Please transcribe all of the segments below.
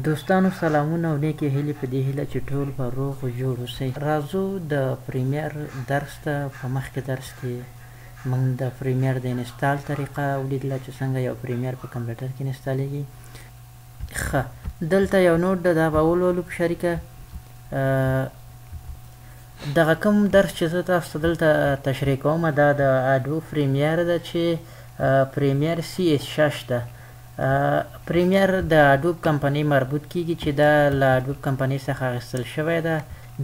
دوستانو سلامونه او نیکې هیلې، په دې هیله چې ټول به روغ جوړ اوسئ. راځو د پریمیر درس ته. په مخکې درس کې موږ د پریمیر د install طریقه ولیدله چې څنګه یو پریمیر په کمپیوټر کې انستالیږي. ښه، دلته یو note ده، دا به ولولو په شریکه. دغه کوم درس چې زه تاسو ته دلته تشریح کوم، دا د Adobe Premiere ده چې Premiere CS6 ده. پریمیر د Adobe کمپنۍ مربوط کیږي چې دا له Adobe کمپنۍ څخه اخیستل شوی ده.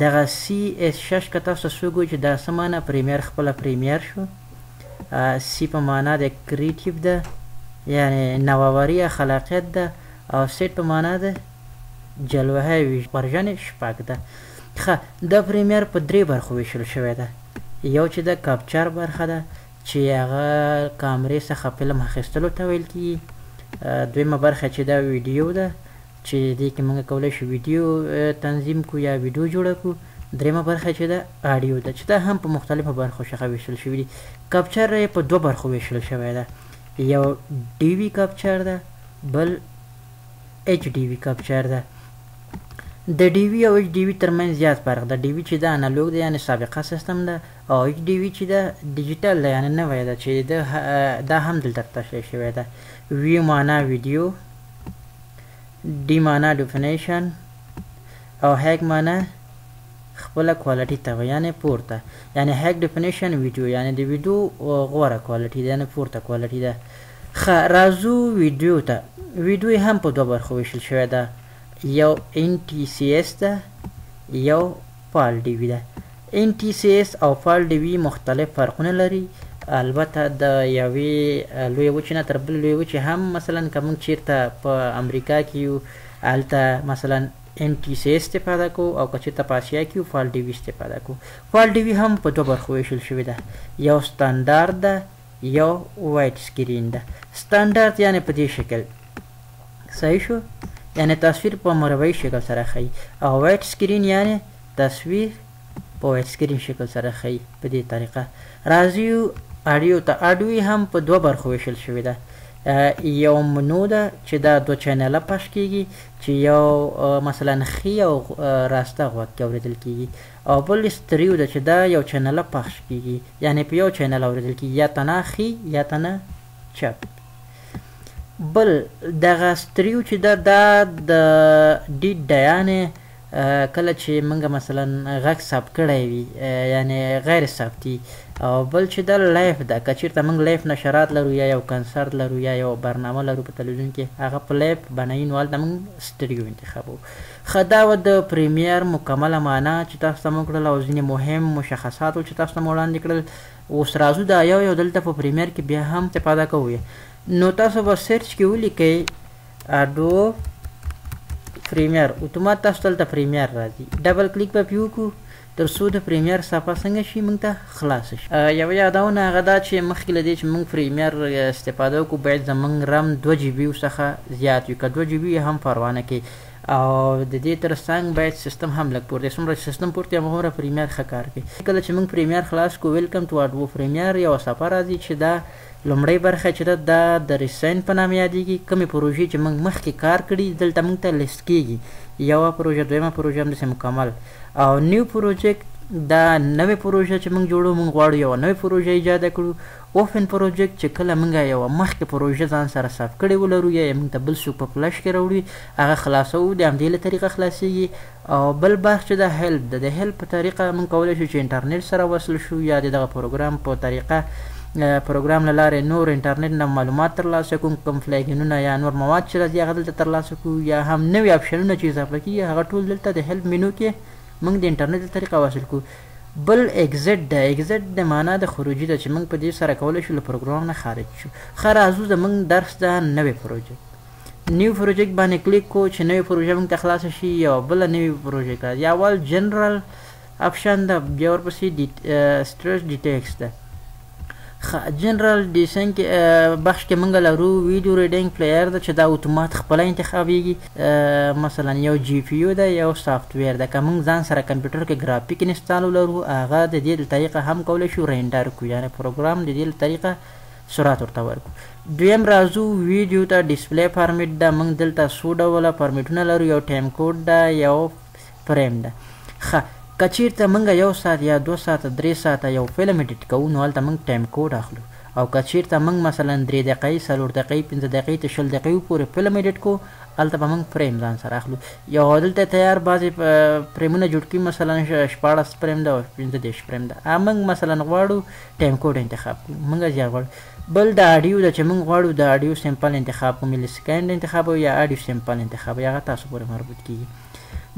دغه CS6 که تاسو څوک وایي چې دا څه معنا، پریمیر خپله پریمیر شو، C په معنا د creative ده، یعنی نوآوری یا خلاقیت ده، او سیټ په معنا ده جلوه version 6 ده. ښه، دا پریمیر په درې برخو ویشل شوی ده. یو چې د capture برخه ده چې هغه کامرې څخه فلم اخیستلو ته ویل کیږي. دویمه برخه چې دا ویډیو ده چې دې کې موږ کولی شو ویډیو تنظیم کو یا ویډیو جوړه کړو. دریمه برخه چې ده audio ده چې دا هم په مختلفو برخو څخه ویشل شوي دي. capture یې په دوه برخو ویشل شوی ده، یو DV capture ده، بل HDV capture ده. د DV او HDV ترمنځ زیات فرق ده. DV چې ده انالوګ ده، یعنی سابقه سیستم ده، او HDV چې ده ډیجیټل ده، یعنی نوی ده چې دا هم دلته تشریح شوی ده. V معنا ویډیو، D معنا definition، او high معنا خپله quality ته وایي، یعنی پورته، یعنی high definition video، یعنی د ویډیو غوره quality ده، یعنی پورته quality ده. ښه، راځو ویډیو ته. ویډیو یې هم په دوه برخو ویشل شوې ده، یو NTSC ده، یو PAL DV ده. NTSC او PAL DV مختلف فرقونه لري. البته د یوې لویې وچې نه تر بلې لویې وچې هم، مثلا که موږ چیرته په امریکا کې یو، هلته مثلا NTSC استفاده کوو، او که چیرته په اسیا کې یو، PAL DV استفاده کوو. PAL DV هم په دوه برخو ویشل شوې ده، یو ستاندارد ده، یو widescreen ده. ستاندارد یعنی په دې شکل، صحیح شو، یعنی تصویر په مربعي شکل سره ښیي، او widescreen یعنی تصویر په widescreen شکل سره ښیي. په دې طریقه راځي audio ته. audio هم په دوه برخو ویشل شوې ده، یو mono ده چې دا دوه چینله پخش کیږي چې یو مثلا ښي او راسته غوږ کې اورېدل کیږي، او بل ستریو ده چې دا یو چینله پخش کیږي، یعنی په یو channel اورېدل کیږي، یا تنه ښي یا تنه چپ. بل دغه ستریو چې ده، دا د ډي ده، کله چې موږ مثلا غږ ثبت کړی وي، یعنی غیر ثبتي. او بل چې دا live ده، که چیرته موږ live نشرات لرو یا یو کنسرت لرو یا یو برنامه لرو په تلویزیون کې، هغه په live بنایي، نو هلته موږ ستریو انتخابوو. ښه، دا وه د پریمیر مکمله معنا چې تاسو ته مو کړل، او ځینې مهم مشخصات چې تاسو ته مو وړاندې کړل. اوس راځو دا یو یو دلته په پریمیر کې بیا هم استفاده کوو. نو تاسو به search کې ولیکئ Adobe Premiere، اتومات تاسو دلته پریمیر راځي. double click به پې وکړو تر څو د پریمیر صفحه څنګه شي موږ ته خلاصه شي. یوه یادونه هغه دا چې مخکې له دې چې موږ پریمیر استفاده وکړو، باید زموږ RAM 2 GB څخه زیات وي، که 2 GB هم پروا نه کوي. او د دې تر څنګ باید سیستم هم لږ پورته، څومره چې سیستم پورته هغومره پریمیر ښه کار کوي. کله چې موږ پریمیر خلاص کړو، welcome to Adobe Premiere یوه صفحه راځي چې دا لومړۍ برخه چې ده دا د recent په نامه یادېږي. کومې پروژې چې موږ مخکې کار کړي دلته موږ ته لیست کیږي، یوه پروژه، دویمه پروژه، همداسې مکمل. او new project دا نوې پروژه چې موږ جوړو، موږ غواړو یوه نوې پروژه ایجاد کړو. open project چې کله موږ یوه مخکې پروژه ځان سره save کړې ولرو یا یې موږ ته بل څوک په فلش کې راوړي، هغه خلاصوو، د همدې له طریقه خلاصېږي. او بل بخش چې د help ده، د help په طریقه موږ کولی شو چې انټرنیټ سره وصل شو، یا د دغه پروګرام په طریقه پروګرام له لارې نور انټرنیټ نه معلومات ترلاسه کوو، کوم plugin ونه یا نور مواد چې راځي هغه دلته ترلاسه کوو، یا هم نوي آپشنونه چې اضافه کېږي هغه ټول دلته د help menu کې موږ د انټرنیټ له طریقه وصل کوو. بل exit ده، exit د معنا د خروجي ده چې موږ په دې سره کولی شو له پروګرام نه خارج شو. ښه، راځو زموږ درس ده نوې پروژه. new project باندې کلیک کوو چې نوې پروژه موږ ته خلاصه شي، یوه بله نوې پروژه کړه. یا اول general option ده، بیا ورپسې سټرس ډیټیکس ده. جنرال ډیسن کې بخش کې موږ لرو video ready player ده چې دا اتومات خپله انتخابېږي. مثلا یو GPU ده، یو software ده. که موږ ځان سره کمپیوټر کې graphic install ولرو، هغه د دې له طریقه هم کولی شو render کړو، یعنی پروګرام د دې له طریقه سرعت ورته ورکو. دویم راځو ویډیو ته، display format ده. موږ دلته څو ډوله فارمیټونه لرو، یو time code ده، یو فریم ده. ښه، که چیرته موږ 1 ساعت یا 2 ساعته 3 ساعته یو فلم edit کوو نو هلته موږ time code اخلو، او که چیرته موږ مثلا 3 دقیقې، 4 دقیقې، 5 دقیقې ته 20 دقیقې پورې فلم edit کوو، هلته به موږ فریم ځان سره اخلو. یو دلته تیار بعضې فریمونه جوړ کړي، مثلا 16 فریم ده او 35 فریم ده. موږ مثلا غواړو time code انتخاب کړو، موږ زیات غواړو. بل د audio ده چې موږ غواړو د audio sample انتخاب کړو، millisecond انتخابوو یا audio sample انتخابوو، هغه تاسو پورې مربوط کېږي.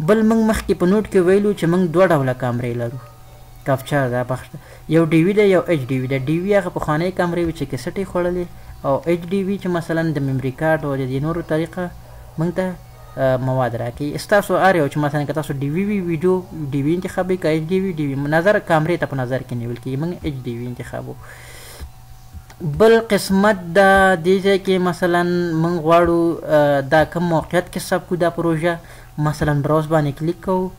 بل موږ مخکې په note کې ویلو چې موږ 2 ډوله کامرې لرو، capture دا بخش ده، یو DV ده یو HDV ده. DV هغه پخوانۍ کامرې وي چې کیسټ یې خوړلې، او HDV چې مثلا د memory card او د دې نورو طریقه موږ ته مواد راکوي. ستاسو هر یو چې مثلا که تاسو DV وي ویډیو DV انتخابوي، که HDV DV، نظر کامرې ته په نظر کې نیول کېږي، موږ HDV انتخابو. بل قسمت ده دې ځای کې مثلا موږ غواړو دا کوم موقعیت کې ثبت کړو دا پروژه، مثلا browse باندې کلیک کوو،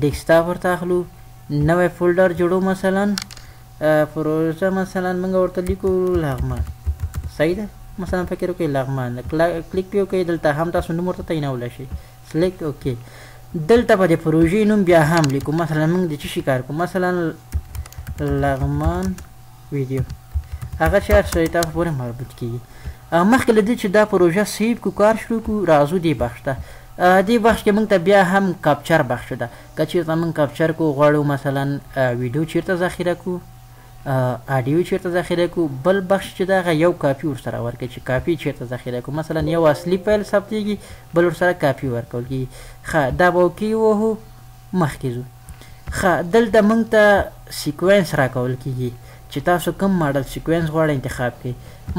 desktop ورته اخلو، نوی folder جوړو، مثلا پروژه مثلا موږ ورته لیکو لغمان، صحیح ده، مثلا فکر وکړئ لغمان، کلیک پرې وکړئ، دلته هم تاسو نوم ورته تعینولی شئ، select okay. دلته به د پروژې نوم بیا هم لیکو، مثلا موږ د څه شي کار کوو، مثلا لغمان ویډیو، هغه چې هر څه تاسو پورې مربوط کېږي. مخکې له دې چې دا پروژه save کړو، کار شروع کړو، راځو دې بخش ته. دې بخش کې موږ ته بیا هم capture بخش ده. که چېرته موږ capture کوو، غواړو مثلا ویډیو چېرته ذخیره کړو، audio چېرته ذخیره کړو. بل بخش چې ده هغه یو کاپي ورسره ورکوي چې کاپي چېرته ذخیره کړو، مثلا یو اصلي فایل ثبتېږي، بل ورسره کاپي ورکول کېږي. ښه، دا به okay ووهو، مخکې ځو. ښه، دلته موږ ته sequence راکول کېږي چې تاسو کوم model sequence غواړئ انتخاب کړئ.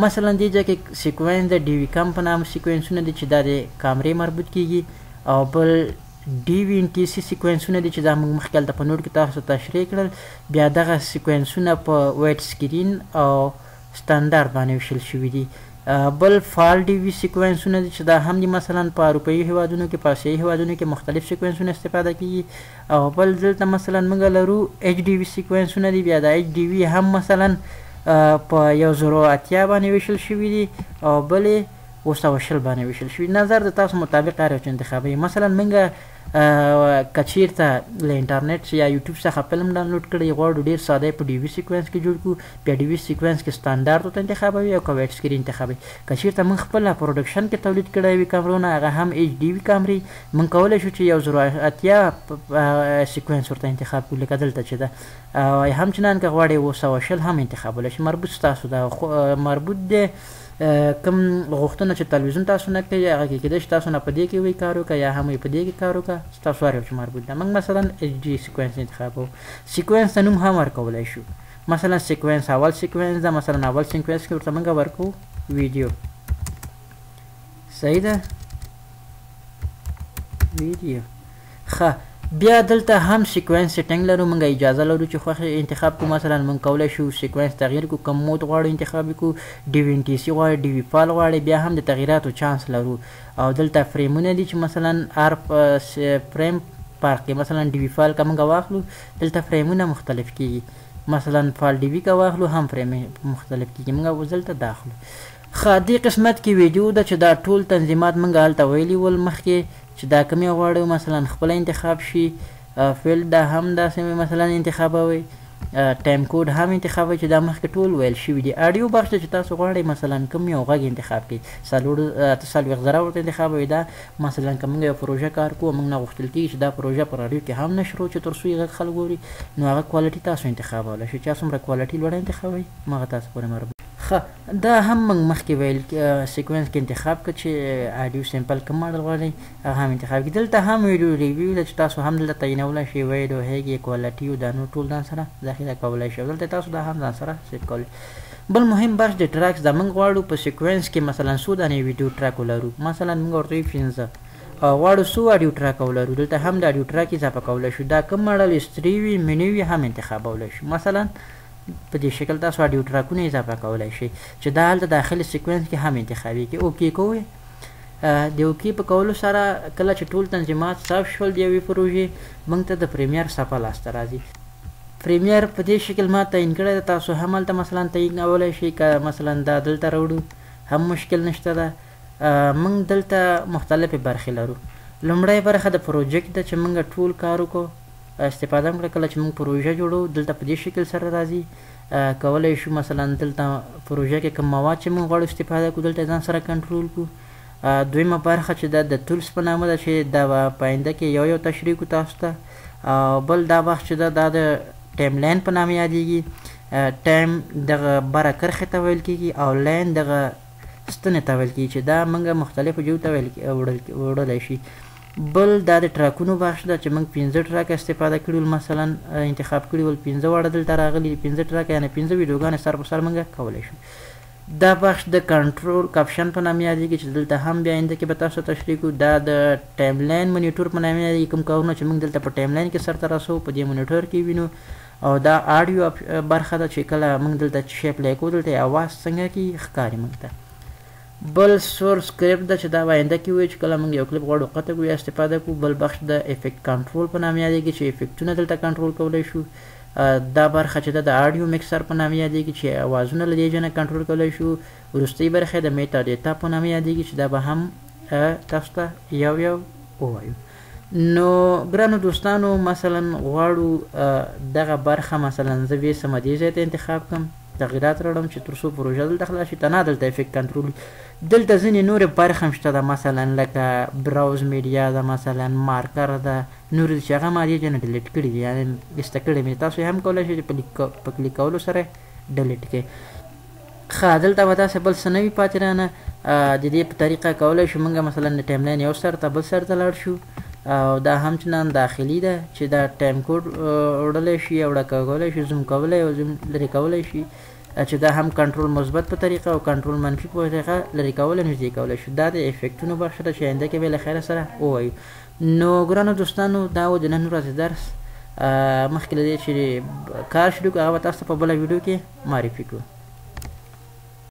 مثلا دې ځای کې sequence د DVCAM په نامه سیکوینسونه دي چې دا د کامرې مربوط کېږي، او بل DV NTSC سیکوینسونه دي چې دا موږ مخکې هلته په note کې تاسو تشریح کړل. بیا دغه سیکوینسونه په wide screen او ستندرد باندې ویشل شوي دي. بل PAL DV سیکوینسونه دي چې دا هم دي، مثلا په اروپایي هیوادونو کې، په اسیایي هیوادونو کې مختلف سیکوینسونه استفاده کیږي. او بل دلته مثلا موږ لرو HDV سیکوینسونه دي، بیا دا HDV هم مثلا په 1080 باندې ویشل شوي دي، او بلې 920 باندې ویشل شوي. نظر د تاسو مطابق هر یو چې انتخابوي. مثلا موږ که چیرته له انټرنیټ یا یوټیوب څخه فلم ډاونلوډ کړئ، غواړو ډېر ساده په DV sequence کې جوړ کړو، بیا DV sequence کې ستاندارد ورته انتخابوي او که wide screen انتخابوي. که چیرته موږ خپله production کې تولید کړی وي کامرونه، هغه هم HDV کامرې، موږ کولی شو چې 1080 sequence ورته انتخاب کړو لکه دلته چې ده، او همچنان که غواړئ 920 هم انتخابولی شئ. مربوط ستاسو ده، مربوط دی کوم غوښتنه چې تلویزیون تاسو نه کوي، هغه کې کېدای شي تاسو نه په دې کې وي کار وکړه یا هم په دې کې کار وکړه، ستاسو هر یو چې مربوط ده. موږ مثلا HD sequence انتخابوو، sequence ته نوم هم ورکولی شو. مثلا sequence اول sequence ده، مثلا اول sequence کې ورته موږ ورکوو ویډیو، صحیح ده، ویډیو. ښه، بیا دلته هم sequence setting لرو، موږ اجازه لرو چې خوښ انتخاب کړو. مثلا موږ کولی شو sequence تغییر کړو، کوم mode غواړو انتخاب کړو، DV NTSC غواړي، DV PAL غواړي، بیا هم د تغییراتو چانس لرو. او دلته فریمونه دي چې مثلا هر فریم فرق کوي. مثلا DV PAL که موږ واخلو دلته فریمونه مختلف کیږي، مثلا PAL DV که واخلو هم فریم مختلف کیږي، موږ اوس دلته دا اخلو. ښه، دې قسمت کې ویډیو ده چې دا ټول تنظیمات موږ هلته ویلي ول مخکې چې دا کوم یو غواړو مثلا خپله انتخاب شي. field دا هم داسې مثلا انتخابوئ، time code هم انتخابوئ چې دا مخکې ټول ویل شوي دي. audio بخش ده چې تاسو غواړئ مثلا کوم یو غږ انتخاب کړئ، 48,000 ورته انتخابوئ. دا مثلا که موږ یو پروژه کار کوو، موږ نه غوښتل کېږي چې دا پروژه په راډیو کې هم نشرو چې تر څو یې غږ خلک واوري، نو هغه quality تاسو انتخابولی شئ. چا څومره quality لوړه انتخابوئ هماغه تاسو پورې مربوط. ښه، دا هم موږ مخکې ویل sequence کې انتخاب کړ چې audio sample کوم ماډل غواړئ هغه هم انتخاب کړئ. دلته هم video review ده چې تاسو هم دلته تعینولی شئ، ویډیو هیګې quality او دا نور ټول ځان سره ذخیره کولی شئ. دلته تاسو دا هم ځان سره save کولی. بل مهم بخش د tracks ده. موږ غواړو په sequence کې مثلا څو دانې ویډیو track ولرو، مثلا موږ ورته وایو 5، او غواړو څو audio track ولرو، دلته هم د audio track اضافه کولی شو. دا کوم ماډل ستری وي منیو وي هم انتخابولی شو. مثلا په دې شکل تاسو audio ټراکونه اضافه کولی شئ چې دا هلته داخل sequence کې هم انتخابېږي. okay کوئ، د okay په کولو سره کله چې ټول تنظیمات ثبت شول د یوې پروژې، موږ ته د Premiere صفحه لاسته راځي. Premiere په دې شکل ما تعین کړی ده، تاسو هم هلته مثلا تعینولی شئ. که مثلا دا دلته راوړو هم مشکل نشته ده. موږ دلته مختلفې برخې لرو. لومړی برخه د project ده چې موږ ټول کار وکړو، استفاده وکړه. کله چې موږ پروژه جوړو دلته په دې شکل سره راځي. کولی شو مثلا دلته پروژه کې کوم مواد چې موږ غواړو استفاده کړو دلته ځان سره کنټرول کړو. دویمه برخه چې ده د tools په نامه ده چې دا به په آینده کې یو یو تشریح کړو تاسو ته. او بل دا بخش چې ده دا د timeline په نامه یادېږي. time دغه بره کرښې ته ویل کېږي او line دغه ستنې ته ویل کېږي چې دا موږ مختلفو ځایو ته وړلی شي. بل دا د ټراکونو بخش ده چې موږ 5 track استفاده کړي ول، مثلا انتخاب کړي ول، 5 واړه دلته راغلي، 5 track یعنې 5 ویډیوګانې سر په سر موږ کولی شو. دا بخش د control caption په نامه یادېږي چې دلته هم بیا آینده کې به تاسو تشریح کړو. دا د timeline monitor په نامه یادېږي، کوم کارونه چې موږ دلته په timeline کې سرته رسوو په دې monitor کې وینو. او دا audio برخه ده چې کله موږ دلته شی play کوو دلته یې اواز څنګه کېږي ښکاري موږ ته. بل source clip ده چې دا به آینده کې وایو چې کله موږ یو کلیپ غواړو قطع کړو یا استفاده کړو. بل بخش د effect control په نامه یادېږي چې افکتونه دلته کنټرول کولی شو. دا برخه چې ده د audio mixer په نامه یادېږي چې اوازونه له دې ځای نه کنټرول کولی شو. وروستۍ برخه د metadata په نامه یادېږي چې دا به هم تاسو ته یو یو ووایو. نو ګرانو دوستانو، مثلا غواړو دغه برخه مثلا زه ویسم دې ځای ته انتخاب کړم، تغییرات راوړم چې تر څو پروژه دلته خلاص شي. تنها دلته effect control. دلته ځینې نورې برخې هم شته ده، مثلا لکه browse media ده، مثلا مارکر ده، نورې چې هغه ما دې ځای نه delete کړي دي، یعنې ایسته کړي مې. تاسو یې هم کولی شئ چې په کلیک کولو سره delete کړئ. ښه، دلته به داسې بل څه نه وي پاتې رانه. د دې په طریقه کولی شو موږ مثلا د timeline یو سر ته بل سر ته لاړ شو. او دا هم چنان داخلي ده چې دا time code وړلی شي او کولی شي، zoom کولی او zoom لرې کولی شي، چې دا هم کنټرول مثبت په طریقه او کنټرول منفي په طریقه لرې کولی نږدې کولی شو. دا د افکتونو برخه ده چې آینده کې به له خیره سره ووایو. نو ګرانو دوستانو، دا و د نن ورځې درس. مخکې له دې چې کار شروع کړو هغه به تاسو ته په بله ویډیو کې معرفي کړو.